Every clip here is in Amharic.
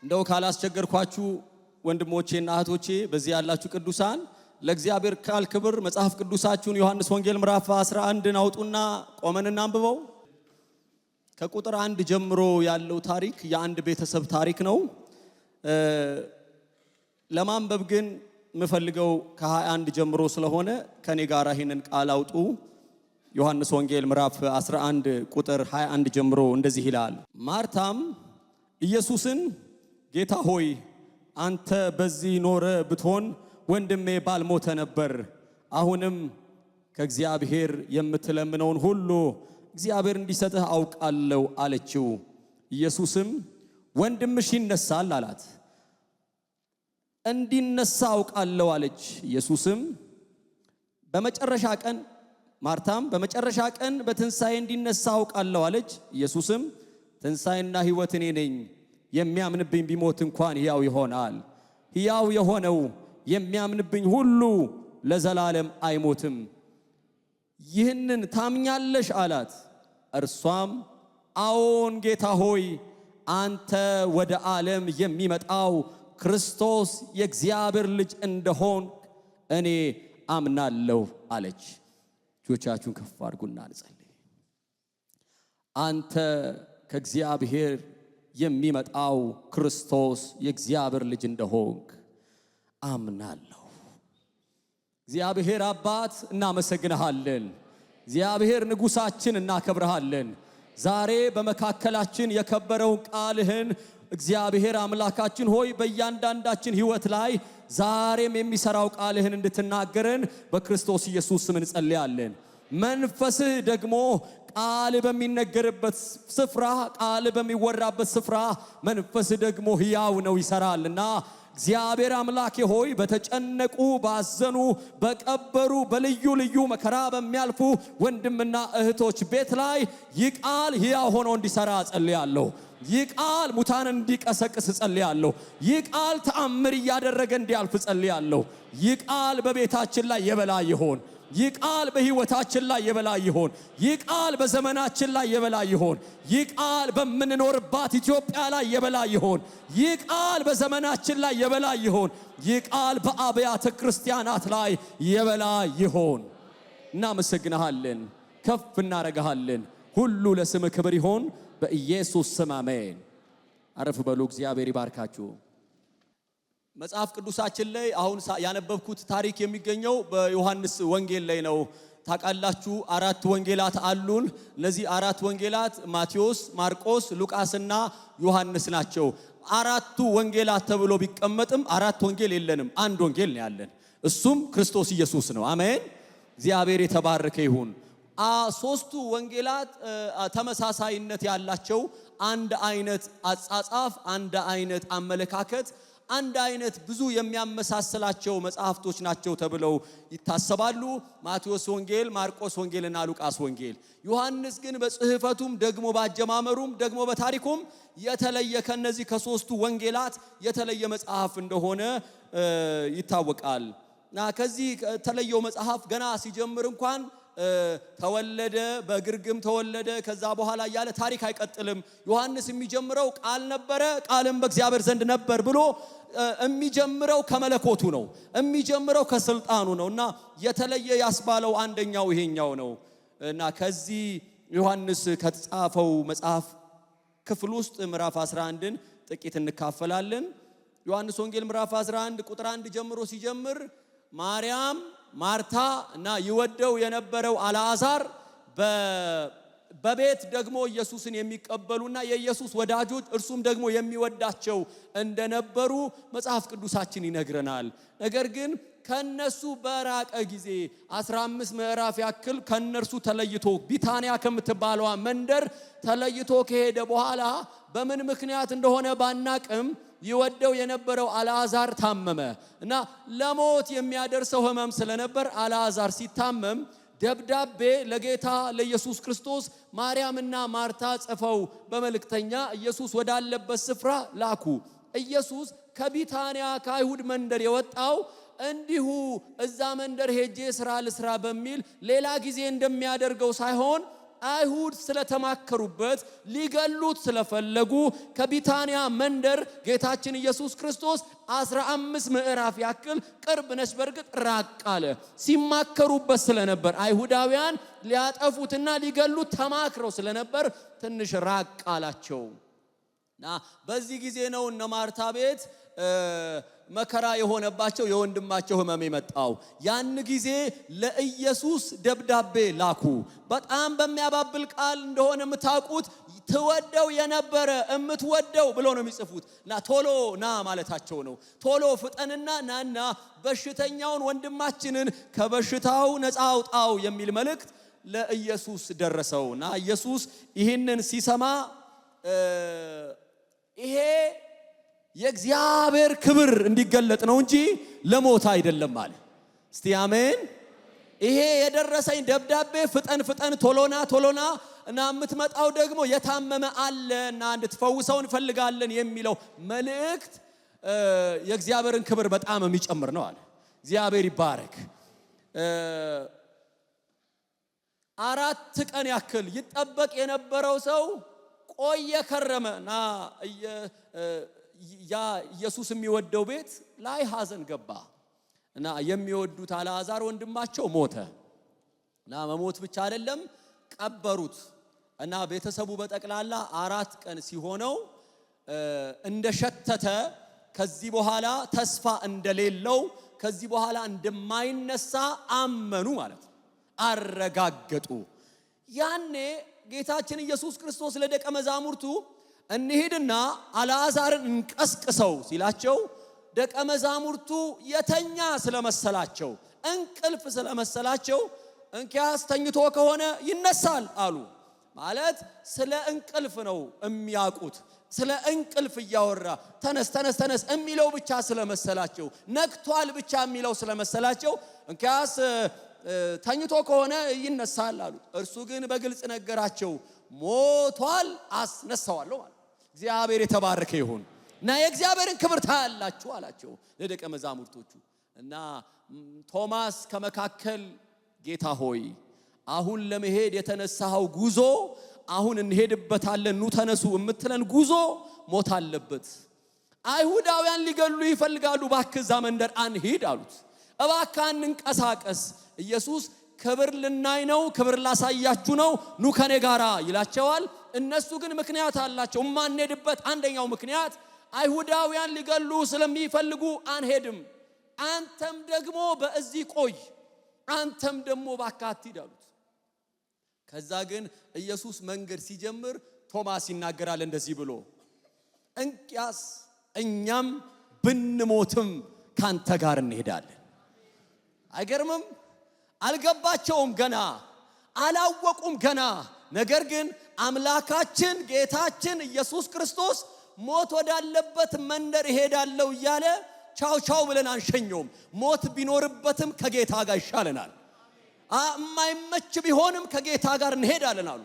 እንደው ካላስቸገርኳችሁ ወንድሞቼና እህቶቼ፣ በዚህ ያላችሁ ቅዱሳን፣ ለእግዚአብሔር ቃል ክብር መጽሐፍ ቅዱሳችሁን ዮሐንስ ወንጌል ምዕራፍ 11ን አውጡና ቆመን እናንብበው። ከቁጥር 1 ጀምሮ ያለው ታሪክ የአንድ ቤተሰብ ታሪክ ነው። ለማንበብ ግን የምፈልገው ከ21 ጀምሮ ስለሆነ ከኔ ጋር ይህንን ቃል አውጡ። ዮሐንስ ወንጌል ምዕራፍ 11 ቁጥር 21 ጀምሮ እንደዚህ ይላል። ማርታም ኢየሱስን፣ "ጌታ ሆይ፣ አንተ በዚህ ኖረህ ብትሆን ወንድሜ ባልሞተ ነበር። አሁንም ከእግዚአብሔር የምትለምነውን ሁሉ እግዚአብሔር እንዲሰጥህ አውቃለሁ" አለችው። ኢየሱስም "ወንድምሽ ይነሳል" አላት። "እንዲነሳ አውቃለሁ" አለች። ኢየሱስም በመጨረሻ ቀን ማርታም "በመጨረሻ ቀን በትንሣኤ እንዲነሳ አውቃለሁ" አለች። ኢየሱስም "ትንሣኤና ሕይወት እኔ ነኝ። የሚያምንብኝ ቢሞት እንኳን ሕያው ይሆናል። ሕያው የሆነው የሚያምንብኝ ሁሉ ለዘላለም አይሞትም። ይህንን ታምኛለሽ?" አላት። እርሷም "አዎን ጌታ ሆይ፣ አንተ ወደ ዓለም የሚመጣው ክርስቶስ የእግዚአብሔር ልጅ እንደሆንክ እኔ አምናለሁ" አለች። እጆቻችሁን ከፍ አድርጉና እንጸልይ። አንተ ከእግዚአብሔር የሚመጣው ክርስቶስ የእግዚአብሔር ልጅ እንደሆንክ አምናለሁ። እግዚአብሔር አባት፣ እናመሰግንሃለን። እግዚአብሔር ንጉሳችን፣ እናከብረሃለን። ዛሬ በመካከላችን የከበረውን ቃልህን፣ እግዚአብሔር አምላካችን ሆይ፣ በእያንዳንዳችን ሕይወት ላይ ዛሬም የሚሰራው ቃልህን እንድትናገረን በክርስቶስ ኢየሱስ ስም እንጸልያለን። መንፈስህ ደግሞ ቃል በሚነገርበት ስፍራ፣ ቃል በሚወራበት ስፍራ መንፈስህ ደግሞ ሕያው ነው፣ ይሰራልና እግዚአብሔር አምላኬ ሆይ፣ በተጨነቁ፣ ባዘኑ፣ በቀበሩ፣ በልዩ ልዩ መከራ በሚያልፉ ወንድምና እህቶች ቤት ላይ ይህ ቃል ሕያው ሆኖ እንዲሰራ እጸልያለሁ። ይህ ቃል ሙታንን እንዲቀሰቅስ እጸልያለሁ። ይህ ቃል ተአምር እያደረገ እንዲያልፍ እጸልያለሁ። ይህ ቃል በቤታችን ላይ የበላይ ይሆን። ይህ ቃል በሕይወታችን ላይ የበላይ ይሆን። ይህ ቃል በዘመናችን ላይ የበላይ ይሆን። ይህ ቃል በምንኖርባት ኢትዮጵያ ላይ የበላይ ይሆን። ይህ ቃል በዘመናችን ላይ የበላይ ይሆን። ይህ ቃል በአብያተ ክርስቲያናት ላይ የበላይ ይሆን። እናመሰግንሃለን፣ ከፍ እናረግሃለን። ሁሉ ለስምህ ክብር ይሆን። በኢየሱስ ስም አሜን። አረፍ በሉ። እግዚአብሔር ይባርካችሁ። መጽሐፍ ቅዱሳችን ላይ አሁን ያነበብኩት ታሪክ የሚገኘው በዮሐንስ ወንጌል ላይ ነው። ታውቃላችሁ፣ አራት ወንጌላት አሉን። እነዚህ አራት ወንጌላት ማቴዎስ፣ ማርቆስ፣ ሉቃስና ዮሐንስ ናቸው። አራቱ ወንጌላት ተብሎ ቢቀመጥም አራት ወንጌል የለንም፣ አንድ ወንጌል ነው ያለን። እሱም ክርስቶስ ኢየሱስ ነው። አሜን። እግዚአብሔር የተባረከ ይሁን። ሶስቱ ወንጌላት ተመሳሳይነት ያላቸው፣ አንድ አይነት አጻጻፍ፣ አንድ አይነት አመለካከት፣ አንድ አይነት ብዙ የሚያመሳስላቸው መጽሐፍቶች ናቸው ተብለው ይታሰባሉ። ማቴዎስ ወንጌል፣ ማርቆስ ወንጌልና ሉቃስ ወንጌል። ዮሐንስ ግን በጽሕፈቱም ደግሞ በአጀማመሩም ደግሞ በታሪኩም የተለየ፣ ከነዚህ ከሶስቱ ወንጌላት የተለየ መጽሐፍ እንደሆነ ይታወቃል። እና ከዚህ ከተለየው መጽሐፍ ገና ሲጀምር እንኳን ተወለደ፣ በግርግም ተወለደ፣ ከዛ በኋላ እያለ ታሪክ አይቀጥልም። ዮሐንስ የሚጀምረው "ቃል ነበረ፣ ቃልም በእግዚአብሔር ዘንድ ነበር" ብሎ የሚጀምረው ከመለኮቱ ነው፣ የሚጀምረው ከስልጣኑ ነው እና የተለየ ያስባለው አንደኛው ይሄኛው ነው። እና ከዚህ ዮሐንስ ከተጻፈው መጽሐፍ ክፍል ውስጥ ምዕራፍ 11ን ጥቂት እንካፈላለን። ዮሐንስ ወንጌል ምዕራፍ 11 ቁጥር 1 ጀምሮ ሲጀምር ማርያም፣ ማርታ እና ይወደው የነበረው አልዓዛር በቤት ደግሞ ኢየሱስን የሚቀበሉና የኢየሱስ ወዳጆች፣ እርሱም ደግሞ የሚወዳቸው እንደነበሩ መጽሐፍ ቅዱሳችን ይነግረናል። ነገር ግን ከነሱ በራቀ ጊዜ፣ 15 ምዕራፍ ያክል ከነርሱ ተለይቶ ቢታንያ ከምትባለዋ መንደር ተለይቶ ከሄደ በኋላ፣ በምን ምክንያት እንደሆነ ባናቅም፣ ይወደው የነበረው አልዓዛር ታመመ እና ለሞት የሚያደርሰው ህመም ስለነበር አልዓዛር ሲታመም ደብዳቤ ለጌታ ለኢየሱስ ክርስቶስ ማርያምና ማርታ ጽፈው በመልእክተኛ ኢየሱስ ወዳለበት ስፍራ ላኩ። ኢየሱስ ከቢታንያ ከአይሁድ መንደር የወጣው እንዲሁ እዛ መንደር ሄጄ ስራ ልስራ በሚል ሌላ ጊዜ እንደሚያደርገው ሳይሆን አይሁድ ስለተማከሩበት ሊገሉት ስለፈለጉ ከቢታንያ መንደር ጌታችን ኢየሱስ ክርስቶስ 15 ምዕራፍ ያክል ቅርብ ነች፣ በእርግጥ ራቅ አለ። ሲማከሩበት ስለነበር አይሁዳውያን ሊያጠፉትና ሊገሉት ተማክረው ስለነበር ትንሽ ራቅ አላቸው። እና በዚህ ጊዜ ነው እነ ማርታ ቤት መከራ የሆነባቸው የወንድማቸው ሕመም የመጣው። ያን ጊዜ ለኢየሱስ ደብዳቤ ላኩ። በጣም በሚያባብል ቃል እንደሆነ የምታውቁት ትወደው የነበረ እምትወደው ብሎ ነው የሚጽፉት። እና ቶሎ ና ማለታቸው ነው። ቶሎ ፍጠንና ናና በሽተኛውን ወንድማችንን ከበሽታው ነፃ አውጣው የሚል መልእክት ለኢየሱስ ደረሰው። እና ኢየሱስ ይህንን ሲሰማ ይሄ የእግዚአብሔር ክብር እንዲገለጥ ነው እንጂ ለሞት አይደለም አለ። እስቲ አሜን። ይሄ የደረሰኝ ደብዳቤ ፍጠን ፍጠን ቶሎና ቶሎና እና የምትመጣው ደግሞ የታመመ አለ እና እንድትፈውሰው እንፈልጋለን የሚለው መልእክት የእግዚአብሔርን ክብር በጣም የሚጨምር ነው አለ። እግዚአብሔር ይባረክ። 4 ቀን ያክል ይጠበቅ የነበረው ሰው ቆየ ከረመ እና ያ ኢየሱስ የሚወደው ቤት ላይ ሐዘን ገባ እና የሚወዱት አልዓዛር ወንድማቸው ሞተ። እና መሞት ብቻ አይደለም ቀበሩት። እና ቤተሰቡ በጠቅላላ 4 ቀን ሲሆነው እንደሸተተ ከዚህ በኋላ ተስፋ እንደሌለው ከዚህ በኋላ እንደማይነሳ አመኑ ማለት ነው፣ አረጋገጡ። ያኔ ጌታችን ኢየሱስ ክርስቶስ ለደቀ መዛሙርቱ እንሂድና አልዓዛርን እንቀስቅሰው ሲላቸው ደቀ መዛሙርቱ የተኛ ስለመሰላቸው እንቅልፍ ስለመሰላቸው እንኪያስ ተኝቶ ከሆነ ይነሳል አሉ። ማለት ስለ እንቅልፍ ነው የሚያውቁት። ስለ እንቅልፍ እያወራ ተነስ ተነስ ተነስ የሚለው ብቻ ስለመሰላቸው፣ ነቅቷል ብቻ የሚለው ስለመሰላቸው እንኪያስ ተኝቶ ከሆነ ይነሳል አሉ። እርሱ ግን በግልጽ ነገራቸው፣ ሞቷል፣ አስነሳዋለሁ ማለት። እግዚአብሔር የተባረከ ይሁን እና የእግዚአብሔርን ክብር ታያላችሁ አላቸው ለደቀ መዛሙርቶቹ። እና ቶማስ ከመካከል ጌታ ሆይ አሁን ለመሄድ የተነሳኸው ጉዞ አሁን እንሄድበታለን፣ ኑ ተነሱ የምትለን ጉዞ ሞት አለበት። አይሁዳውያን ሊገሉ ይፈልጋሉ፣ እባክህ እዛ መንደር አንሂድ አሉት። እባክህ አንንቀሳቀስ። ኢየሱስ ክብር ልናይ ነው፣ ክብር ላሳያችሁ ነው፣ ኑ ከኔ ጋራ ይላቸዋል። እነሱ ግን ምክንያት አላቸው የማንሄድበት። አንደኛው ምክንያት አይሁዳውያን ሊገሉ ስለሚፈልጉ አንሄድም፣ አንተም ደግሞ በእዚህ ቆይ፣ አንተም ደግሞ እባክህ አትሂድ አሉት። ከዛ ግን ኢየሱስ መንገድ ሲጀምር ቶማስ ይናገራል እንደዚህ ብሎ፣ እንኪያስ እኛም ብንሞትም ካንተ ጋር እንሄዳለን። አይገርምም? አልገባቸውም ገና፣ አላወቁም ገና። ነገር ግን አምላካችን ጌታችን ኢየሱስ ክርስቶስ ሞት ወዳለበት መንደር እሄዳለሁ እያለ ቻው ቻው ብለን አንሸኘውም። ሞት ቢኖርበትም ከጌታ ጋር ይሻለናል፣ የማይመች ቢሆንም ከጌታ ጋር እንሄዳለን አሉ።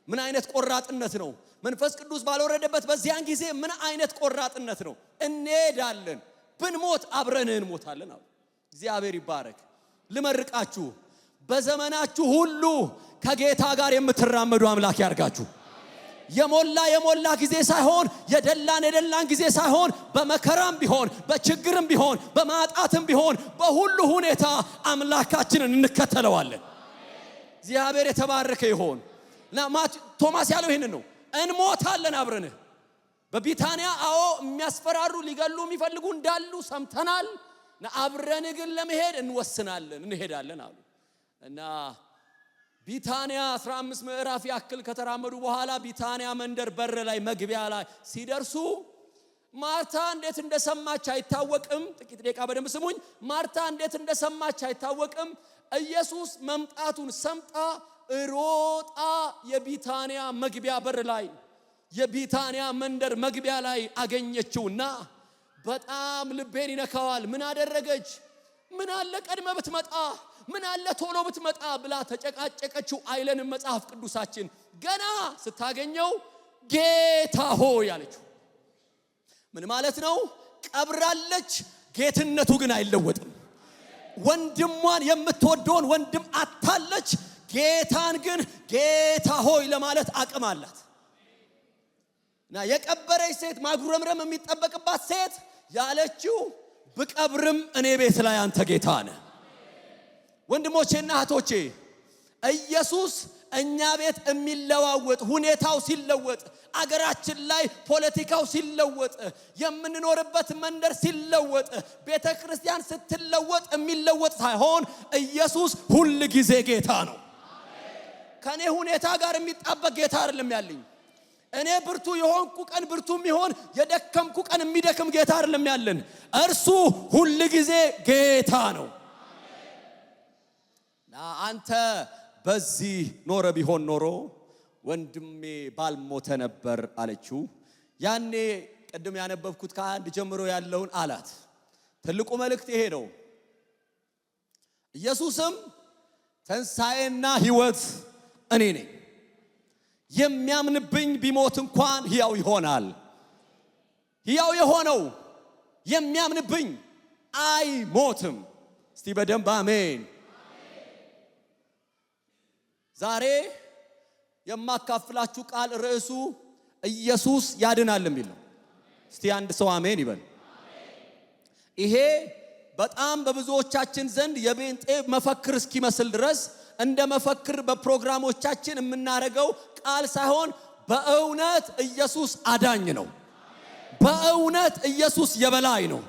ምን አይነት ቆራጥነት ነው! መንፈስ ቅዱስ ባልወረደበት በዚያን ጊዜ ምን አይነት ቆራጥነት ነው! እንሄዳለን፣ ብንሞት አብረን እንሞታለን አሉ። እግዚአብሔር ይባረክ። ልመርቃችሁ፣ በዘመናችሁ ሁሉ ከጌታ ጋር የምትራመዱ አምላክ ያርጋችሁ። የሞላ የሞላ ጊዜ ሳይሆን፣ የደላን የደላን ጊዜ ሳይሆን፣ በመከራም ቢሆን፣ በችግርም ቢሆን፣ በማጣትም ቢሆን፣ በሁሉ ሁኔታ አምላካችንን እንከተለዋለን። እግዚአብሔር የተባረከ ይሆን። እና ቶማስ ያለው ይህንን ነው፣ እንሞታለን አብረን በቢታንያ። አዎ የሚያስፈራሩ ሊገሉ የሚፈልጉ እንዳሉ ሰምተናል። አብረን ግን ለመሄድ እንወስናለን፣ እንሄዳለን አሉ። እና ቢታንያ 15 ምዕራፍ ያክል ከተራመዱ በኋላ ቢታንያ መንደር በር ላይ መግቢያ ላይ ሲደርሱ ማርታ እንዴት እንደሰማች አይታወቅም። ጥቂት ደቂቃ በደንብ ስሙኝ። ማርታ እንዴት እንደሰማች አይታወቅም። ኢየሱስ መምጣቱን ሰምታ ሮጣ የቢታንያ መግቢያ በር ላይ የቢታንያ መንደር መግቢያ ላይ አገኘችውና በጣም ልቤን ይነካዋል። ምን አደረገች? ምን አለ ቀድመ ብትመጣ፣ ምን አለ ቶሎ ብትመጣ ብላ ተጨቃጨቀችው አይለንም መጽሐፍ ቅዱሳችን። ገና ስታገኘው ጌታ ሆይ አለችው። ምን ማለት ነው? ቀብራለች፣ ጌትነቱ ግን አይለወጥም። ወንድሟን የምትወደውን ወንድም አታለች፣ ጌታን ግን ጌታ ሆይ ለማለት አቅም አላት። እና የቀበረች ሴት፣ ማጉረምረም የሚጠበቅባት ሴት ያለችው ብቀብርም እኔ ቤት ላይ አንተ ጌታ ነህ። ወንድሞቼና እህቶቼ፣ ኢየሱስ እኛ ቤት የሚለዋወጥ፣ ሁኔታው ሲለወጥ፣ አገራችን ላይ ፖለቲካው ሲለወጥ፣ የምንኖርበት መንደር ሲለወጥ፣ ቤተ ክርስቲያን ስትለወጥ የሚለወጥ ሳይሆን ኢየሱስ ሁል ጊዜ ጌታ ነው። ከእኔ ሁኔታ ጋር የሚጣበቅ ጌታ አይደለም ያለኝ። እኔ ብርቱ የሆንኩ ቀን ብርቱ የሚሆን፣ የደከምኩ ቀን የሚደክም ጌታ አይደለም ያለን። እርሱ ሁል ጊዜ ጌታ ነው። አንተ በዚህ ኖረ ቢሆን ኖሮ ወንድሜ ባልሞተ ነበር አለችው። ያኔ ቅድም ያነበብኩት ከ1 ጀምሮ ያለውን አላት። ትልቁ መልእክት ይሄ ነው። ኢየሱስም ትንሣኤና ሕይወት እኔ ነኝ። የሚያምንብኝ ቢሞት እንኳን ሕያው ይሆናል። ሕያው የሆነው የሚያምንብኝ አይሞትም። እስቲ በደንብ አሜን። ዛሬ የማካፍላችሁ ቃል ርዕሱ ኢየሱስ ያድናል የሚል ነው። እስቲ አንድ ሰው አሜን ይበል። ይሄ በጣም በብዙዎቻችን ዘንድ የጴንጤ መፈክር እስኪመስል ድረስ እንደ መፈክር በፕሮግራሞቻችን የምናደርገው ቃል ሳይሆን በእውነት ኢየሱስ አዳኝ ነው። በእውነት ኢየሱስ የበላይ ነው።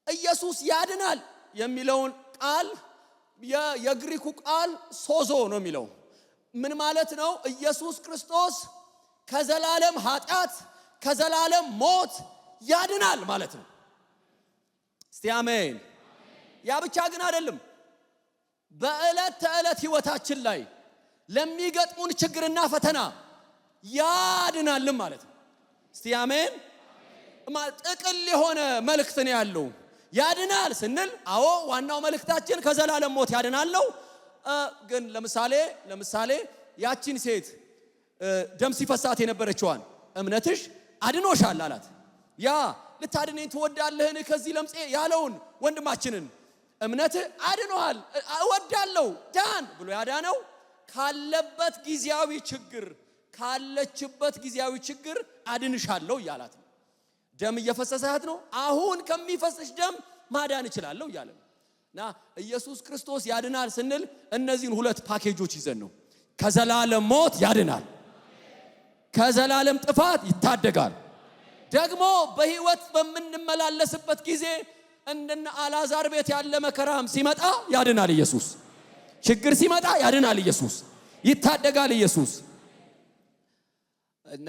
ኢየሱስ ያድናል የሚለውን ቃል የግሪኩ ቃል ሶዞ ነው የሚለው። ምን ማለት ነው? ኢየሱስ ክርስቶስ ከዘላለም ኃጢአት፣ ከዘላለም ሞት ያድናል ማለት ነው። እስቲ አሜን። ያ ብቻ ግን አይደለም። በዕለት ተዕለት ህይወታችን ላይ ለሚገጥሙን ችግርና ፈተና ያድናልም ማለት ነው። እስቲ አሜን። ጥቅል የሆነ መልእክት ነው ያለው። ያድናል ስንል አዎ ዋናው መልእክታችን ከዘላለም ሞት ያድናል ነው። ግን ለምሳሌ ያቺን ሴት ደም ሲፈሳት የነበረችዋን እምነትሽ አድኖሻል አላት። ያ ልታድነኝ ትወዳለህን ከዚህ ለምጼ ያለውን ወንድማችንን እምነትህ አድኖሃል፣ እወዳለሁ ዳን ብሎ ያዳነው ካለበት ጊዜያዊ ችግር፣ ካለችበት ጊዜያዊ ችግር አድንሻለሁ እያላት ነው። ደም እየፈሰሰት ነው። አሁን ከሚፈስሽ ደም ማዳን እችላለሁ እያለ ነው። እና ኢየሱስ ክርስቶስ ያድናል ስንል እነዚህን ሁለት ፓኬጆች ይዘን ነው። ከዘላለም ሞት ያድናል፣ ከዘላለም ጥፋት ይታደጋል። ደግሞ በህይወት በምንመላለስበት ጊዜ እንደነ አልዓዛር ቤት ያለ መከራም ሲመጣ ያድናል ኢየሱስ። ችግር ሲመጣ ያድናል ኢየሱስ፣ ይታደጋል ኢየሱስ። እና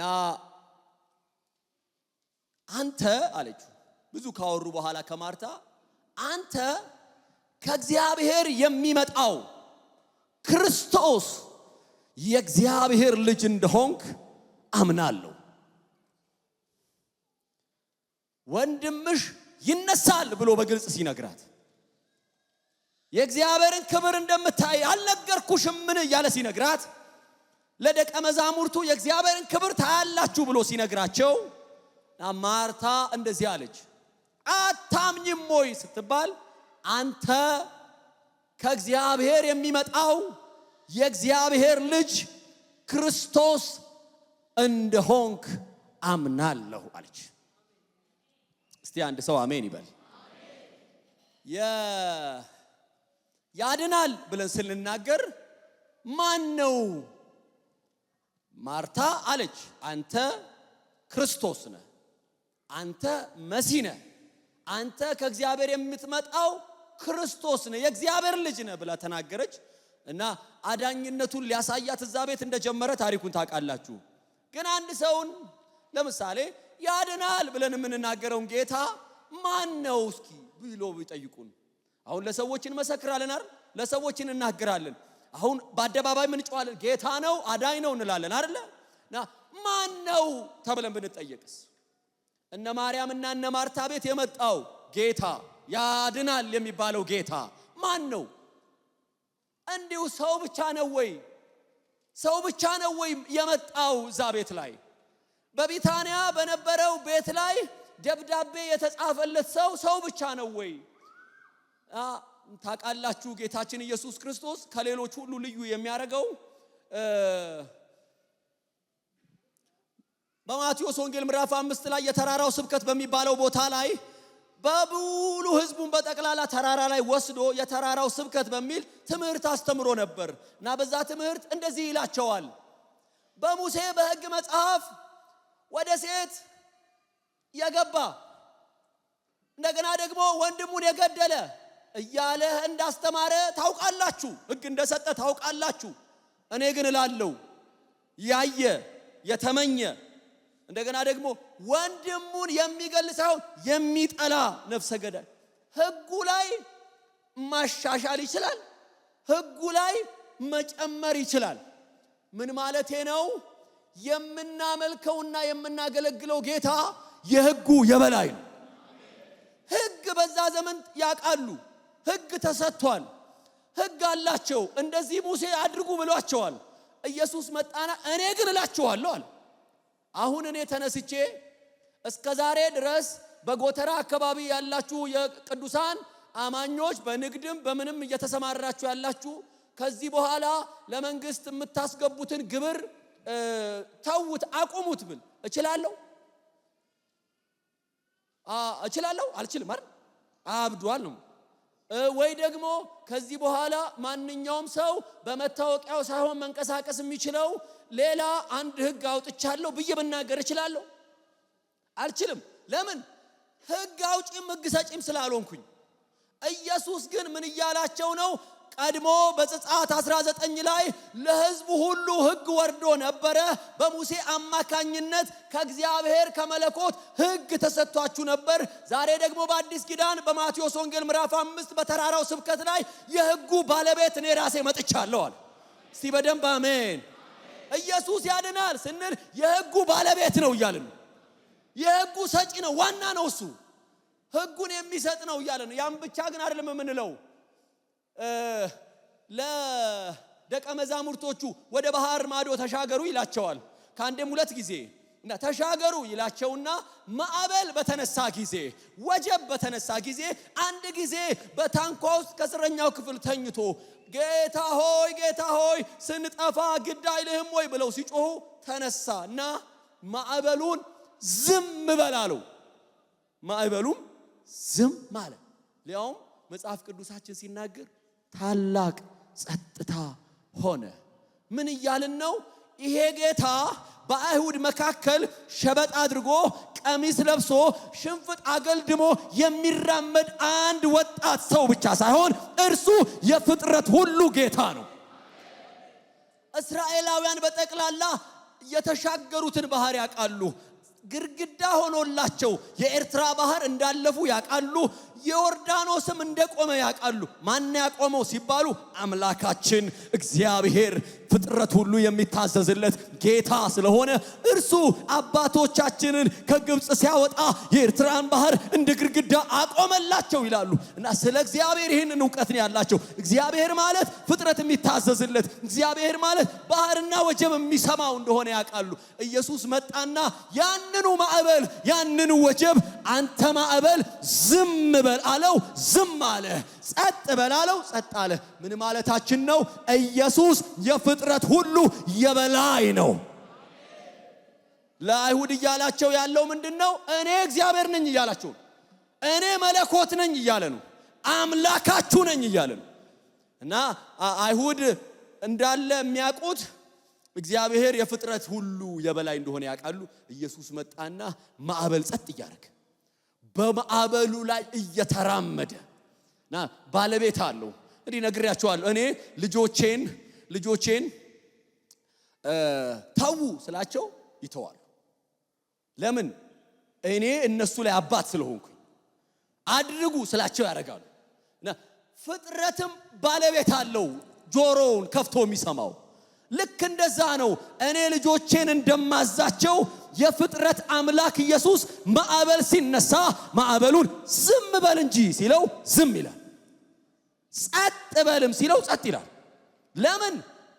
አንተ አለችው ብዙ ካወሩ በኋላ ከማርታ፣ አንተ ከእግዚአብሔር የሚመጣው ክርስቶስ የእግዚአብሔር ልጅ እንደሆንክ አምናለሁ። ወንድምሽ ይነሳል ብሎ በግልጽ ሲነግራት፣ የእግዚአብሔርን ክብር እንደምታይ አልነገርኩሽምን እያለ ሲነግራት፣ ለደቀ መዛሙርቱ የእግዚአብሔርን ክብር ታያላችሁ ብሎ ሲነግራቸው ማርታ እንደዚህ አለች፣ አታምኝም ወይ ስትባል አንተ ከእግዚአብሔር የሚመጣው የእግዚአብሔር ልጅ ክርስቶስ እንደሆንክ አምናለሁ አለች። እስቲ አንድ ሰው አሜን ይበል። ያድናል ብለን ስንናገር ማን ነው? ማርታ አለች አንተ ክርስቶስ ነህ፣ አንተ መሲህ ነህ፣ አንተ ከእግዚአብሔር የምትመጣው ክርስቶስ ነህ፣ የእግዚአብሔር ልጅ ነህ ብላ ተናገረች። እና አዳኝነቱን ሊያሳያት እዛ ቤት እንደጀመረ ታሪኩን ታውቃላችሁ። ግን አንድ ሰውን ለምሳሌ ያድናል ብለን የምንናገረውን ጌታ ማን ነው እስኪ ብሎ ቢጠይቁን፣ አሁን ለሰዎች እንመሰክራለን አይደል? ለሰዎች እንናገራለን። አሁን በአደባባይ እንጮኻለን፣ ጌታ ነው አዳኝ ነው እንላለን አይደለ? እና ማን ነው ተብለን ብንጠየቅስ? እነ ማርያምና እነ ማርታ ቤት የመጣው ጌታ ያድናል የሚባለው ጌታ ማን ነው? እንዲሁ ሰው ብቻ ነው ወይ? ሰው ብቻ ነው ወይ የመጣው እዛ ቤት ላይ? በቢታንያ በነበረው ቤት ላይ ደብዳቤ የተጻፈለት ሰው ሰው ብቻ ነው ወይ? ታውቃላችሁ፣ ጌታችን ኢየሱስ ክርስቶስ ከሌሎች ሁሉ ልዩ የሚያደርገው በማቴዎስ ወንጌል ምዕራፍ 5 ላይ የተራራው ስብከት በሚባለው ቦታ ላይ በሙሉ ህዝቡን በጠቅላላ ተራራ ላይ ወስዶ የተራራው ስብከት በሚል ትምህርት አስተምሮ ነበር። እና በዛ ትምህርት እንደዚህ ይላቸዋል። በሙሴ በሕግ መጽሐፍ ወደ ሴት የገባ እንደገና ደግሞ ወንድሙን የገደለ እያለ እንዳስተማረ ታውቃላችሁ፣ ሕግ እንደሰጠ ታውቃላችሁ። እኔ ግን እላለሁ ያየ የተመኘ እንደገና ደግሞ ወንድሙን የሚገል ሳይሆን የሚጠላ ነፍሰ ገዳይ። ሕጉ ላይ ማሻሻል ይችላል፣ ሕጉ ላይ መጨመር ይችላል። ምን ማለቴ ነው? የምናመልከውና የምናገለግለው ጌታ የሕጉ የበላይ ነው። ሕግ በዛ ዘመን ያውቃሉ። ሕግ ተሰጥቷል። ሕግ አላቸው። እንደዚህ ሙሴ አድርጉ ብሏቸዋል። ኢየሱስ መጣና እኔ ግን እላችኋለሁ አለ። አሁን እኔ ተነስቼ እስከ ዛሬ ድረስ በጎተራ አካባቢ ያላችሁ የቅዱሳን አማኞች በንግድም በምንም እየተሰማራችሁ ያላችሁ ከዚህ በኋላ ለመንግስት የምታስገቡትን ግብር ተዉት፣ አቁሙት ብል እችላለሁ? እችላለሁ? አልችልም አይደል? አብዷል ነው። ወይ ደግሞ ከዚህ በኋላ ማንኛውም ሰው በመታወቂያው ሳይሆን መንቀሳቀስ የሚችለው ሌላ አንድ ሕግ አውጥቻለሁ ብዬ ብናገር እችላለሁ? አልችልም። ለምን? ሕግ አውጪም ሕግ ሰጪም ስላልሆንኩኝ። ኢየሱስ ግን ምን እያላቸው ነው? ቀድሞ በዘጸአት 19 ላይ ለሕዝቡ ሁሉ ሕግ ወርዶ ነበረ። በሙሴ አማካኝነት ከእግዚአብሔር ከመለኮት ሕግ ተሰጥቷችሁ ነበር። ዛሬ ደግሞ በአዲስ ኪዳን በማቴዎስ ወንጌል ምዕራፍ 5 በተራራው ስብከት ላይ የሕጉ ባለቤት እኔ ራሴ መጥቻለሁ አለ። እስቲ በደንብ አሜን። ኢየሱስ ያድናል ስንል የሕጉ ባለቤት ነው እያልን ነው። የሕጉ ሰጪ ነው፣ ዋና ነው፣ እሱ ሕጉን የሚሰጥ ነው እያልን ነው። ያን ብቻ ግን አይደለም የምንለው። ለደቀ መዛሙርቶቹ ወደ ባህር ማዶ ተሻገሩ ይላቸዋል። ከአንዴም ሁለት ጊዜ እና ተሻገሩ ይላቸውና ማዕበል በተነሳ ጊዜ፣ ወጀብ በተነሳ ጊዜ አንድ ጊዜ በታንኳ ውስጥ ከእስረኛው ክፍል ተኝቶ ጌታ ሆይ ጌታ ሆይ ስንጠፋ ግድ አይልህም ወይ ብለው ሲጮሁ ተነሳ እና ማዕበሉን ዝም በል አለው። ማዕበሉም ዝም አለ። ሊያውም መጽሐፍ ቅዱሳችን ሲናገር ታላቅ ጸጥታ ሆነ። ምን እያልን ነው? ይሄ ጌታ በአይሁድ መካከል ሸበጥ አድርጎ ቀሚስ ለብሶ ሽንፍጥ አገልድሞ የሚራመድ አንድ ወጣት ሰው ብቻ ሳይሆን እርሱ የፍጥረት ሁሉ ጌታ ነው። እስራኤላውያን በጠቅላላ የተሻገሩትን ባህር ያውቃሉ። ግርግዳ ሆኖላቸው የኤርትራ ባህር እንዳለፉ ያውቃሉ። የዮርዳኖስም እንደቆመ ያውቃሉ። ማን ያቆመው ሲባሉ አምላካችን እግዚአብሔር ፍጥረት ሁሉ የሚታዘዝለት ጌታ ስለሆነ እርሱ አባቶቻችንን ከግብፅ ሲያወጣ የኤርትራን ባህር እንደ ግርግዳ አቆመላቸው ይላሉ። እና ስለ እግዚአብሔር ይህንን እውቀት ነው ያላቸው። እግዚአብሔር ማለት ፍጥረት የሚታዘዝለት፣ እግዚአብሔር ማለት ባህርና ወጀብ የሚሰማው እንደሆነ ያውቃሉ። ኢየሱስ መጣና ያንኑ ማዕበል ያንኑ ወጀብ አንተ ማዕበል ዝም በል አለው። ዝም አለ። ጸጥ በል አለው። ጸጥ አለ። ምን ማለታችን ነው? ኢየሱስ የፍጥረት ሁሉ የበላይ ነው። ለአይሁድ እያላቸው ያለው ምንድነው? እኔ እግዚአብሔር ነኝ እያላቸው ነው። እኔ መለኮት ነኝ እያለ ነው። አምላካችሁ ነኝ እያለ ነው። እና አይሁድ እንዳለ የሚያውቁት እግዚአብሔር የፍጥረት ሁሉ የበላይ እንደሆነ ያውቃሉ። ኢየሱስ መጣና ማዕበል ጸጥ እያደረገ በማዕበሉ ላይ እየተራመደ እና ባለቤት አለው። እንዲህ ነግሬያቸዋለሁ። እኔ ልጆቼን ተዉ ስላቸው ይተዋሉ። ለምን? እኔ እነሱ ላይ አባት ስለሆንኩኝ። አድርጉ ስላቸው ያደርጋሉ። እና ፍጥረትም ባለቤት አለው፣ ጆሮውን ከፍቶ የሚሰማው። ልክ እንደዛ ነው። እኔ ልጆቼን እንደማዛቸው የፍጥረት አምላክ ኢየሱስ ማዕበል ሲነሳ ማዕበሉን ዝም በል እንጂ ሲለው ዝም ይላል። ጸጥ በልም ሲለው ጸጥ ይላል። ለምን?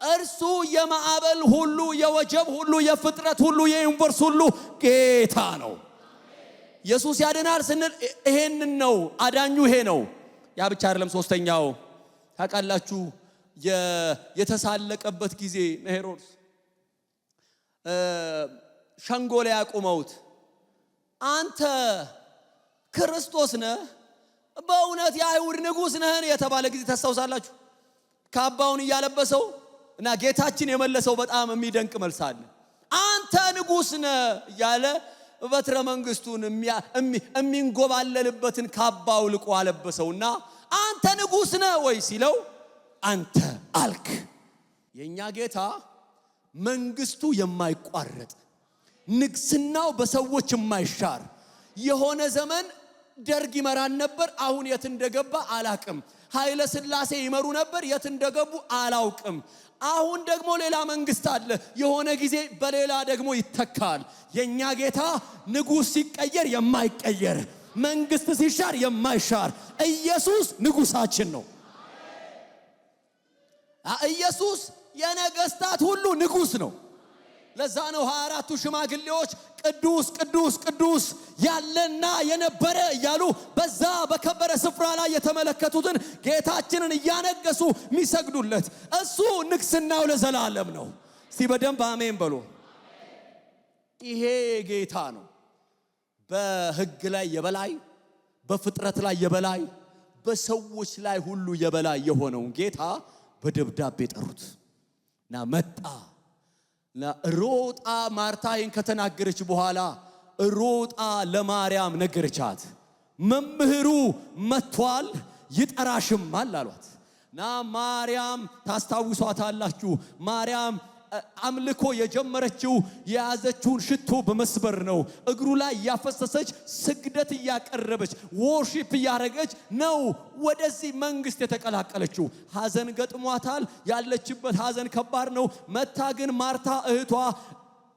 እርሱ የማዕበል ሁሉ የወጀብ ሁሉ የፍጥረት ሁሉ የዩኒቨርስ ሁሉ ጌታ ነው። ኢየሱስ ያድናል ስንል ይሄንን ነው። አዳኙ ይሄ ነው። ያ ብቻ አይደለም። ሶስተኛው ታውቃላችሁ፣ የተሳለቀበት ጊዜ ሄሮድስ ሸንጎ ላይ ያቆመውት፣ አንተ ክርስቶስ ነህ፣ በእውነት የአይሁድ ንጉሥ ነህን የተባለ ጊዜ ታስታውሳላችሁ። ካባውን እያለበሰው እና ጌታችን የመለሰው በጣም የሚደንቅ መልስ አለ። አንተ ንጉሥ ነህ እያለ በትረ መንግስቱን የሚንጎባለልበትን ካባ አውልቆ አለበሰውና አንተ ንጉሥ ነህ ወይ ሲለው አንተ አልክ። የእኛ ጌታ መንግስቱ የማይቋረጥ፣ ንግስናው በሰዎች የማይሻር፣ የሆነ ዘመን ደርግ ይመራን ነበር፣ አሁን የት እንደገባ አላቅም። ኃይለ ሥላሴ ይመሩ ነበር፣ የት እንደገቡ አላውቅም። አሁን ደግሞ ሌላ መንግስት አለ፣ የሆነ ጊዜ በሌላ ደግሞ ይተካል። የኛ ጌታ ንጉሥ ሲቀየር የማይቀየር፣ መንግስት ሲሻር የማይሻር ኢየሱስ ንጉሳችን ነው። ኢየሱስ የነገስታት ሁሉ ንጉስ ነው። ለዛ ነው 24ቱ ሽማግሌዎች ቅዱስ ቅዱስ ቅዱስ ያለና የነበረ እያሉ በዛ በከበረ ስፍራ ላይ የተመለከቱትን ጌታችንን እያነገሱ የሚሰግዱለት። እሱ ንግስናው ለዘላለም ነው። እስቲ በደንብ አሜን በሉ። ይሄ ጌታ ነው። በህግ ላይ የበላይ፣ በፍጥረት ላይ የበላይ፣ በሰዎች ላይ ሁሉ የበላይ የሆነውን ጌታ በደብዳቤ ጠሩት እና መጣ። ሮጣ ማርታ ይህን ከተናገረች በኋላ ሮጣ ለማርያም ነገረቻት። መምህሩ መጥቷል ይጠራሽማል አሏት። እና ማርያም ታስታውሷታላችሁ። ማርያም አምልኮ የጀመረችው የያዘችውን ሽቶ በመስበር ነው። እግሩ ላይ እያፈሰሰች፣ ስግደት እያቀረበች፣ worship እያደረገች ነው ወደዚህ መንግስት የተቀላቀለችው። ሐዘን ገጥሟታል። ያለችበት ሐዘን ከባድ ነው። መታ ግን ማርታ እህቷ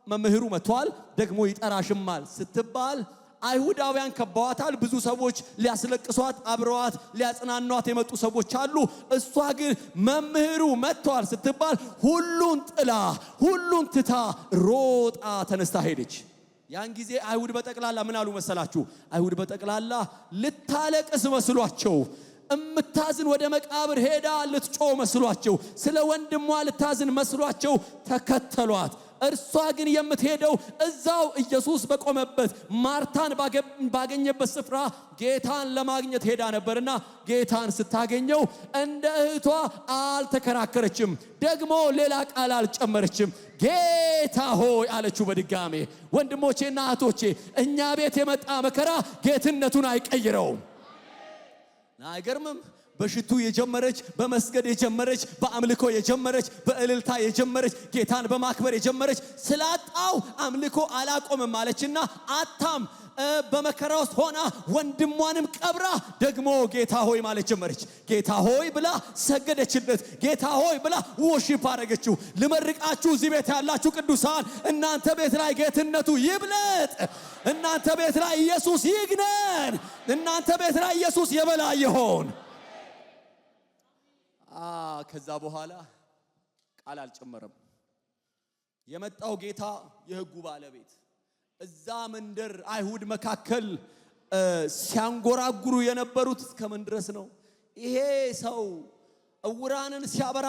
መምህሩ መጥቷል ደግሞ ይጠራሽማል ስትባል አይሁዳውያን ከበዋታል። ብዙ ሰዎች ሊያስለቅሷት፣ አብረዋት ሊያጽናኗት የመጡ ሰዎች አሉ። እሷ ግን መምህሩ መጥቷል ስትባል ሁሉን ጥላ፣ ሁሉን ትታ ሮጣ ተነስታ ሄደች። ያን ጊዜ አይሁድ በጠቅላላ ምን አሉ መሰላችሁ? አይሁድ በጠቅላላ ልታለቅስ መስሏቸው፣ እምታዝን ወደ መቃብር ሄዳ ልትጮህ መስሏቸው፣ ስለ ወንድሟ ልታዝን መስሏቸው ተከተሏት። እርሷ ግን የምትሄደው እዛው ኢየሱስ በቆመበት፣ ማርታን ባገኘበት ስፍራ ጌታን ለማግኘት ሄዳ ነበርና ጌታን ስታገኘው እንደ እህቷ አልተከራከረችም፣ ደግሞ ሌላ ቃል አልጨመረችም። ጌታ ሆይ አለችው በድጋሜ። ወንድሞቼና እህቶቼ፣ እኛ ቤት የመጣ መከራ ጌትነቱን አይቀይረውም። አይገርምም? በሽቱ የጀመረች፣ በመስገድ የጀመረች፣ በአምልኮ የጀመረች፣ በእልልታ የጀመረች፣ ጌታን በማክበር የጀመረች ስላጣው አምልኮ አላቆምም አለችና አታም በመከራ ውስጥ ሆና ወንድሟንም ቀብራ ደግሞ ጌታ ሆይ ማለት ጀመረች። ጌታ ሆይ ብላ ሰገደችለት። ጌታ ሆይ ብላ worship አደረገችው። ልመርቃችሁ፣ እዚህ ቤት ያላችሁ ቅዱሳን፣ እናንተ ቤት ላይ ጌትነቱ ይብለጥ። እናንተ ቤት ላይ ኢየሱስ ይግነን። እናንተ ቤት ላይ ኢየሱስ የበላይ ይሆን። ከዛ በኋላ ቃል አልጨመረም። የመጣው ጌታ የሕጉ ባለቤት እዛ መንደር አይሁድ መካከል ሲያንጎራጉሩ የነበሩት እስከምን ድረስ ነው? ይሄ ሰው እውራንን ሲያበራ፣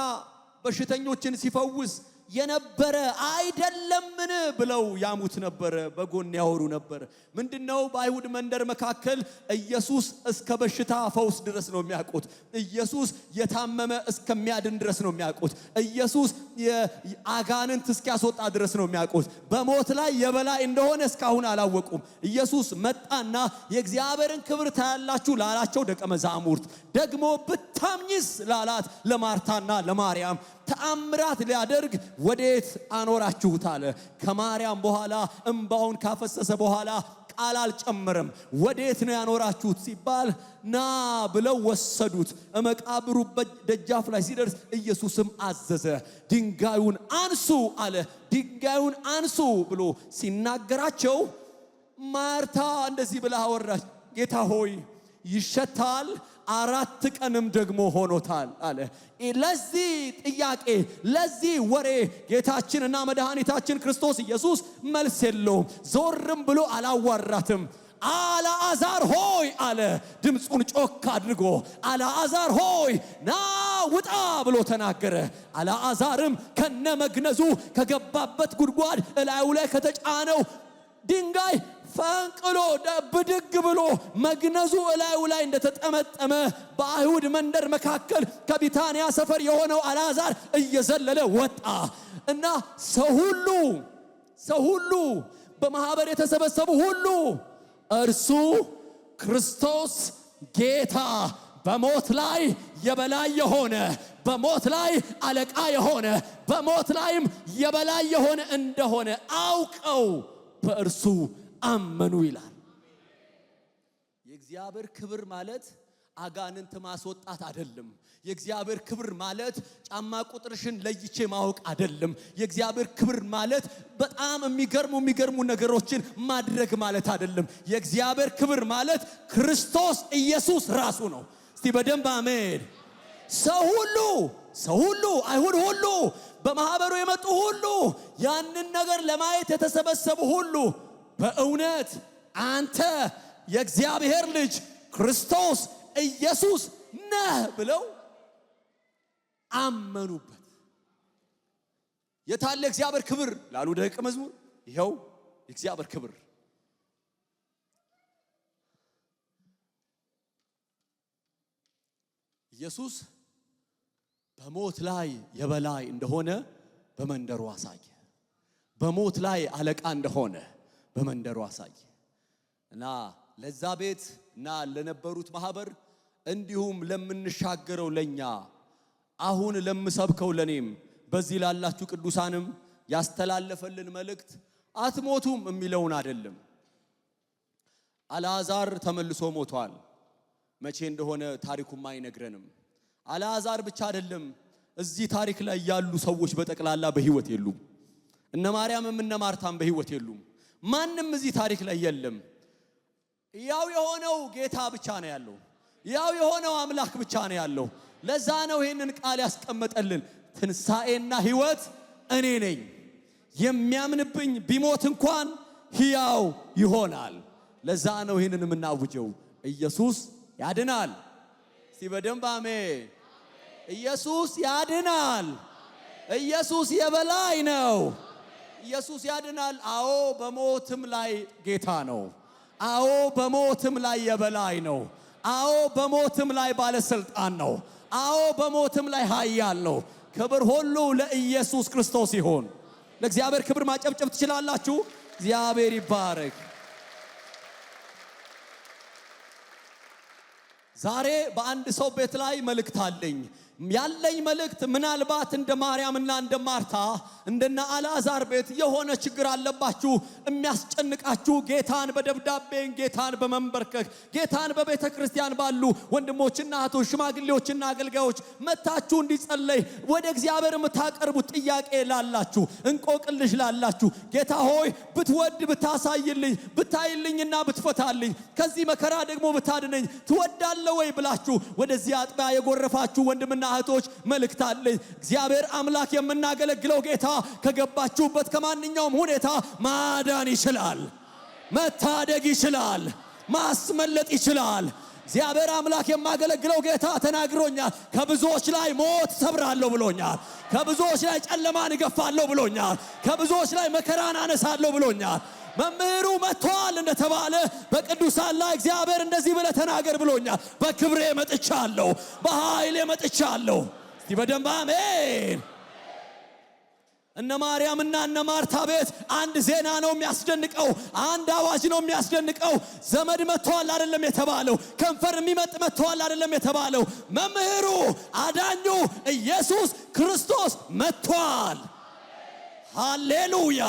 በሽተኞችን ሲፈውስ የነበረ አይደለምን ብለው ያሙት ነበረ፣ በጎን ያወሩ ነበር። ምንድነው? በአይሁድ መንደር መካከል ኢየሱስ እስከ በሽታ ፈውስ ድረስ ነው የሚያውቁት። ኢየሱስ የታመመ እስከሚያድን ድረስ ነው የሚያውቁት። ኢየሱስ አጋንንት እስኪያስወጣ ድረስ ነው የሚያውቁት። በሞት ላይ የበላይ እንደሆነ እስካሁን አላወቁም። ኢየሱስ መጣና የእግዚአብሔርን ክብር ታያላችሁ ላላቸው ደቀ መዛሙርት፣ ደግሞ ብታምኝስ ላላት ለማርታና ለማርያም ተአምራት ሊያደርግ ወዴት አኖራችሁት አለ። ከማርያም በኋላ እምባውን ካፈሰሰ በኋላ ቃል አልጨመረም። ወዴት ነው ያኖራችሁት ሲባል ና ብለው ወሰዱት። መቃብሩ ደጃፍ ላይ ሲደርስ ኢየሱስም አዘዘ፣ ድንጋዩን አንሱ አለ። ድንጋዩን አንሱ ብሎ ሲናገራቸው ማርታ እንደዚህ ብላ አወራች፣ ጌታ ሆይ ይሸታል፣ 4 ቀንም ደግሞ ሆኖታል አለ። ለዚህ ጥያቄ፣ ለዚህ ወሬ ጌታችንና መድኃኒታችን ክርስቶስ ኢየሱስ መልስ የለውም። ዞርም ብሎ አላዋራትም። አልዓዛር ሆይ አለ። ድምፁን ጮክ አድርጎ አልዓዛር ሆይ ና ውጣ ብሎ ተናገረ። አልዓዛርም ከነመግነዙ ከገባበት ጉድጓድ እላዩ ላይ ከተጫነው ድንጋይ ፈንቅሎ ብድግ ብሎ መግነዙ እላዩ ላይ እንደተጠመጠመ በአይሁድ መንደር መካከል ከቢታንያ ሰፈር የሆነው አልዓዛር እየዘለለ ወጣ እና ሰው ሁሉ፣ በማህበር የተሰበሰቡ ሁሉ እርሱ ክርስቶስ ጌታ፣ በሞት ላይ የበላይ የሆነ፣ በሞት ላይ አለቃ የሆነ፣ በሞት ላይም የበላይ የሆነ እንደሆነ አውቀው በእርሱ አመኑ ይላል። የእግዚአብሔር ክብር ማለት አጋንንት ማስወጣት አይደለም። የእግዚአብሔር ክብር ማለት ጫማ ቁጥርሽን ለይቼ ማወቅ አይደለም። የእግዚአብሔር ክብር ማለት በጣም የሚገርሙ የሚገርሙ ነገሮችን ማድረግ ማለት አይደለም። የእግዚአብሔር ክብር ማለት ክርስቶስ ኢየሱስ ራሱ ነው። እስቲ በደንብ አሜን። ሰው ሁሉ፣ አይሁድ ሁሉ፣ በማህበሩ የመጡ ሁሉ፣ ያንን ነገር ለማየት የተሰበሰቡ ሁሉ በእውነት አንተ የእግዚአብሔር ልጅ ክርስቶስ ኢየሱስ ነህ ብለው አመኑበት። የታለ የእግዚአብሔር ክብር ላሉ ደቀ መዝሙር ይኸው የእግዚአብሔር ክብር። ኢየሱስ በሞት ላይ የበላይ እንደሆነ በመንደሩ አሳየ። በሞት ላይ አለቃ እንደሆነ በመንደሩ አሳየ እና ለዛ ቤት እና ለነበሩት ማህበር እንዲሁም ለምንሻገረው ለኛ፣ አሁን ለምሰብከው ለኔም፣ በዚህ ላላችሁ ቅዱሳንም ያስተላለፈልን መልእክት አትሞቱም የሚለውን አይደለም። አልዓዛር ተመልሶ ሞቷል። መቼ እንደሆነ ታሪኩም አይነግረንም። አልዓዛር ብቻ አይደለም፣ እዚህ ታሪክ ላይ ያሉ ሰዎች በጠቅላላ በህይወት የሉም። እነ ማርያምም እነ ማርታም በህይወት የሉም። ማንም እዚህ ታሪክ ላይ የለም። ያው የሆነው ጌታ ብቻ ነው ያለው። ያው የሆነው አምላክ ብቻ ነው ያለው። ለዛ ነው ይህንን ቃል ያስቀመጠልን። ትንሣኤና ሕይወት እኔ ነኝ፣ የሚያምንብኝ ቢሞት እንኳን ሕያው ይሆናል። ለዛ ነው ይህንን የምናውጀው። ኢየሱስ ያድናል። እስቲ በደንብ አሜን። ኢየሱስ ያድናል። ኢየሱስ የበላይ ነው። ኢየሱስ ያድናል። አዎ፣ በሞትም ላይ ጌታ ነው። አዎ፣ በሞትም ላይ የበላይ ነው። አዎ፣ በሞትም ላይ ባለስልጣን ነው። አዎ፣ በሞትም ላይ ኃያል ነው። ክብር ሁሉ ለኢየሱስ ክርስቶስ ይሁን። ለእግዚአብሔር ክብር ማጨብጨብ ትችላላችሁ። እግዚአብሔር ይባረክ። ዛሬ በአንድ ሰው ቤት ላይ መልእክት አለኝ። ያለኝ መልእክት ምናልባት እንደ ማርያምና እንደ ማርታ፣ እንደነ አልዓዛር ቤት የሆነ ችግር አለባችሁ፣ የሚያስጨንቃችሁ፣ ጌታን በደብዳቤ፣ ጌታን በመንበርከክ፣ ጌታን በቤተ ክርስቲያን ባሉ ወንድሞችና እህቶች፣ ሽማግሌዎችና አገልጋዮች መታችሁ እንዲጸለይ ወደ እግዚአብሔር የምታቀርቡት ጥያቄ ላላችሁ፣ እንቆቅልሽ ላላችሁ፣ ጌታ ሆይ ብትወድ ብታሳይልኝ፣ ብታይልኝና ብትፈታልኝ፣ ከዚህ መከራ ደግሞ ብታድነኝ ትወዳለህ ወይ ብላችሁ ወደዚህ አጥቢያ የጎረፋችሁ ወንድምና እህቶች መልእክት አለኝ። እግዚአብሔር አምላክ፣ የምናገለግለው ጌታ ከገባችሁበት ከማንኛውም ሁኔታ ማዳን ይችላል፣ መታደግ ይችላል፣ ማስመለጥ ይችላል። እግዚአብሔር አምላክ፣ የማገለግለው ጌታ ተናግሮኛል። ከብዙዎች ላይ ሞት ሰብራለሁ ብሎኛል። ከብዙዎች ላይ ጨለማን እገፋለሁ ብሎኛል። ከብዙዎች ላይ መከራን አነሳለሁ ብሎኛል። መምህሩ መጥቷል እንደተባለ በቅዱሳን ላይ እግዚአብሔር እንደዚህ ብለህ ተናገር ብሎኛል። በክብሬ መጥቻለሁ፣ በኃይሌ መጥቻለሁ። እስቲ በደንብ አሜን። እነ ማርያምና እነ ማርታ ቤት አንድ ዜና ነው የሚያስደንቀው። አንድ አዋጅ ነው የሚያስደንቀው። ዘመድ መጥተዋል አይደለም የተባለው። ከንፈር የሚመጥ መጥተዋል አይደለም የተባለው። መምህሩ፣ አዳኙ ኢየሱስ ክርስቶስ መጥቷል። ሃሌሉያ!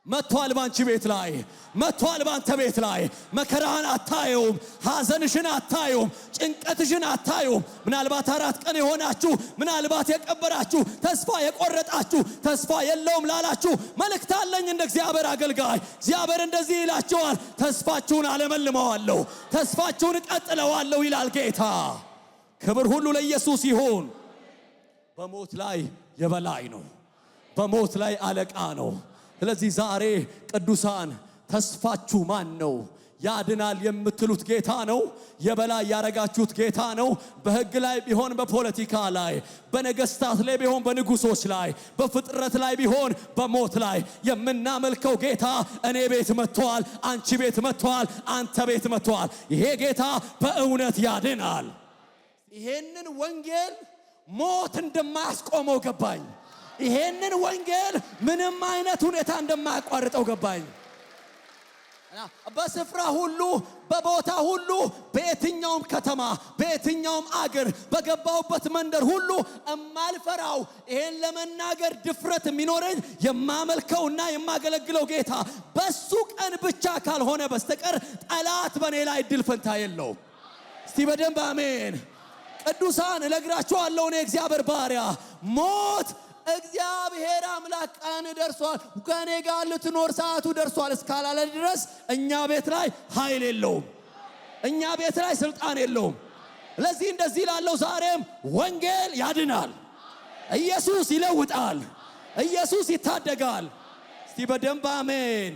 መጥቷል። ባንቺ ቤት ላይ መጥቷል። ባንተ ቤት ላይ መከራህን አታየውም። ሐዘንሽን አታየውም። ጭንቀትሽን አታየውም። ምናልባት 4 ቀን የሆናችሁ፣ ምናልባት የቀበራችሁ፣ ተስፋ የቆረጣችሁ፣ ተስፋ የለውም ላላችሁ መልእክት አለኝ እንደ እግዚአብሔር አገልጋይ። እግዚአብሔር እንደዚህ ይላችኋል፣ ተስፋችሁን አለመልመዋለሁ፣ ተስፋችሁን እቀጥለዋለሁ ይላል ጌታ። ክብር ሁሉ ለኢየሱስ ይሁን። በሞት ላይ የበላይ ነው። በሞት ላይ አለቃ ነው። ስለዚህ ዛሬ ቅዱሳን ተስፋችሁ ማን ነው? ያድናል የምትሉት ጌታ ነው። የበላይ ያረጋችሁት ጌታ ነው። በሕግ ላይ ቢሆን በፖለቲካ ላይ፣ በነገስታት ላይ ቢሆን በንጉሶች ላይ፣ በፍጥረት ላይ ቢሆን በሞት ላይ የምናመልከው ጌታ እኔ ቤት መጥቷል፣ አንቺ ቤት መጥቷል፣ አንተ ቤት መጥቷል። ይሄ ጌታ በእውነት ያድናል። ይሄንን ወንጌል ሞት እንደማያስቆመው ገባኝ። ይሄንን ወንጌል ምንም አይነት ሁኔታ እንደማያቋርጠው ገባኝ። በስፍራ ሁሉ፣ በቦታ ሁሉ፣ በየትኛውም ከተማ፣ በየትኛውም አገር፣ በገባውበት መንደር ሁሉ እማልፈራው፣ ይሄን ለመናገር ድፍረት የሚኖረኝ የማመልከውና የማገለግለው ጌታ በሱ ቀን ብቻ ካልሆነ በስተቀር ጠላት በእኔ ላይ እድል ፈንታ የለውም። እስቲ በደንብ አሜን። ቅዱሳን፣ እነግራችኋለሁ፣ እኔ እግዚአብሔር ባሪያ ሞት እግዚአብሔር አምላክ ቀን ደርሷል፣ ከእኔ ጋር ልትኖር ሰዓቱ ደርሷል እስካላለ ድረስ እኛ ቤት ላይ ኃይል የለውም። እኛ ቤት ላይ ስልጣን የለውም። ለዚህ እንደዚህ ላለው ዛሬም ወንጌል ያድናል። ኢየሱስ ይለውጣል። ኢየሱስ ይታደጋል። እስቲ በደንብ አሜን።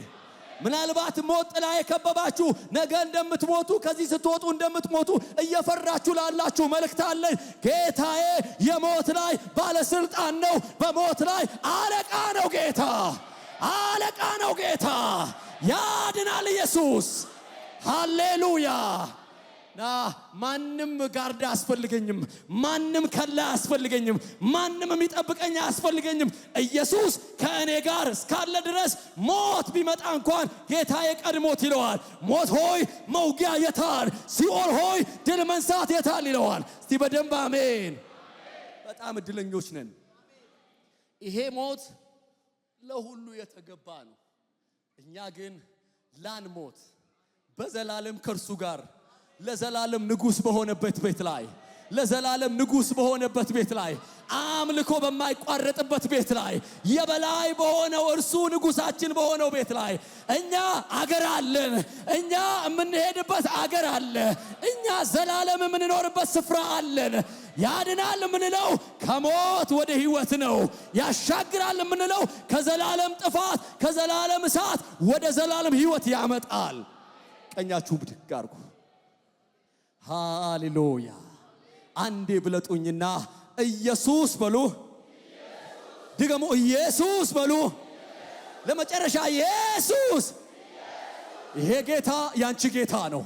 ምናልባት ሞት ጥላ የከበባችሁ፣ ነገ እንደምትሞቱ፣ ከዚህ ስትወጡ እንደምትሞቱ እየፈራችሁ ላላችሁ መልእክት አለኝ። ጌታዬ የሞት ላይ ባለስልጣን ነው። በሞት ላይ አለቃ ነው ጌታ፣ አለቃ ነው ጌታ። ያድናል ኢየሱስ። ሃሌሉያ። ና ማንም guard አያስፈልገኝም። ማንም ከለላ አያስፈልገኝም። ማንም የሚጠብቀኝ አያስፈልገኝም። ኢየሱስ ከእኔ ጋር እስካለ ድረስ ሞት ቢመጣ እንኳን ጌታዬ ቀድሞት ይለዋል። "ሞት ሆይ መውጊያህ የታል? ሲኦል ሆይ ድል መንሳት የታል?" ይለዋል። እስቲ በደንብ አሜን። በጣም እድለኞች ነን። ይሄ ሞት ለሁሉ የተገባ ነው። እኛ ግን ላንሞት በዘላለም ከእርሱ ጋር ለዘላለም ንጉሥ በሆነበት ቤት ላይ፣ ለዘላለም ንጉሥ በሆነበት ቤት ላይ፣ አምልኮ በማይቋረጥበት ቤት ላይ፣ የበላይ በሆነው እርሱ ንጉሳችን በሆነው ቤት ላይ እኛ አገር አለን። እኛ የምንሄድበት አገር አለ። እኛ ዘላለም የምንኖርበት ስፍራ አለን። ያድናል የምንለው ከሞት ወደ ሕይወት ነው። ያሻግራል የምንለው ከዘላለም ጥፋት፣ ከዘላለም እሳት ወደ ዘላለም ሕይወት ያመጣል። ቀኛችሁ ብድግ አድርጉ። ሃሌሉያ። አንዴ ብለጡኝና ኢየሱስ በሉ። ድገሙ። ኢየሱስ በሉ። ለመጨረሻ ኢየሱስ። ይሄ ጌታ ያንቺ ጌታ ነው።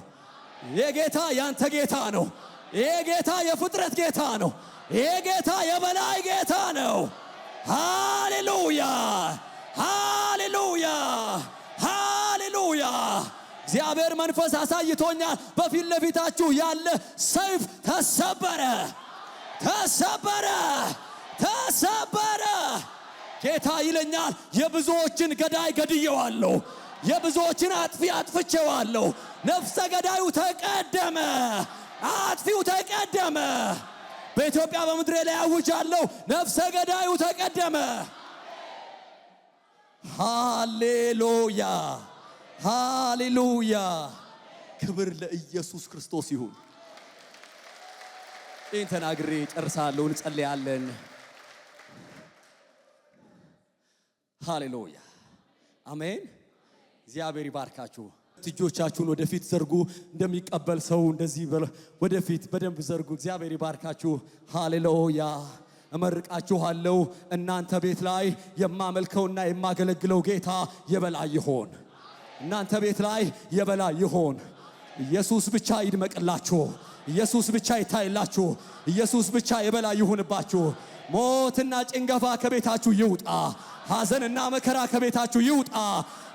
ይሄ ጌታ ያንተ ጌታ ነው። ይሄ ጌታ የፍጥረት ጌታ ነው። ይሄ ጌታ የበላይ ጌታ ነው። ሃሌሉያ፣ ሃሌሉያ፣ ሃሌሉያ። እግዚአብሔር መንፈስ አሳይቶኛል። በፊት ለፊታችሁ ያለ ሰይፍ ተሰበረ፣ ተሰበረ፣ ተሰበረ። ጌታ ይለኛል፣ የብዙዎችን ገዳይ ገድየዋለሁ። የብዙዎችን አጥፊ አጥፍቼዋለሁ። ነፍሰ ገዳዩ ተቀደመ፣ አጥፊው ተቀደመ። በኢትዮጵያ በምድሬ ላይ አውጃለሁ፣ ነፍሰ ገዳዩ ተቀደመ። ሃሌሉያ፣ ሃሌሉያ። ክብር ለኢየሱስ ክርስቶስ ይሁን። ይህን ተናግሬ ጨርሳለሁ። እንጸልያለን። ሃሌሉያ፣ አሜን። እግዚአብሔር ይባርካችሁ። እጆቻችሁን ወደፊት ዘርጉ። እንደሚቀበል ሰው እንደዚህ ወደፊት በደንብ ዘርጉ። እግዚአብሔር ይባርካችሁ። ሃሌሉያ። እመርቃችኋለሁ። እናንተ ቤት ላይ የማመልከውና የማገለግለው ጌታ የበላይ ይሆን። እናንተ ቤት ላይ የበላይ ይሆን። ኢየሱስ ብቻ ይድመቅላችሁ። ኢየሱስ ብቻ ይታይላችሁ። ኢየሱስ ብቻ የበላይ ይሁንባችሁ። ሞትና ጭንገፋ ከቤታችሁ ይውጣ። ሐዘንና መከራ ከቤታችሁ ይውጣ።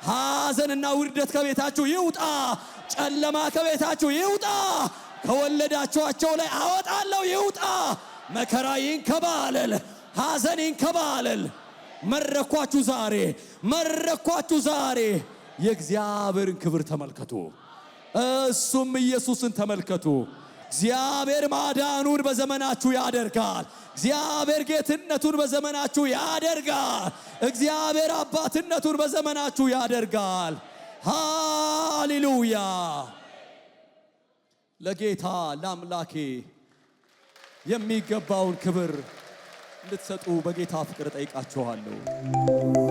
ሐዘንና ውርደት ከቤታችሁ ይውጣ። ጨለማ ከቤታችሁ ይውጣ። ከወለዳችኋቸው ላይ አወጣለሁ፣ ይውጣ። መከራ ይንከባለል፣ ሐዘን ይንከባለል። መረኳችሁ ዛሬ፣ መረኳችሁ ዛሬ። የእግዚአብሔርን ክብር ተመልከቱ። እሱም ኢየሱስን ተመልከቱ። እግዚአብሔር ማዳኑን በዘመናችሁ ያደርጋል። እግዚአብሔር ጌትነቱን በዘመናችሁ ያደርጋል። እግዚአብሔር አባትነቱን በዘመናችሁ ያደርጋል። ሃሌሉያ! ለጌታ ለአምላኬ የሚገባውን ክብር እንድትሰጡ በጌታ ፍቅር ጠይቃችኋለሁ።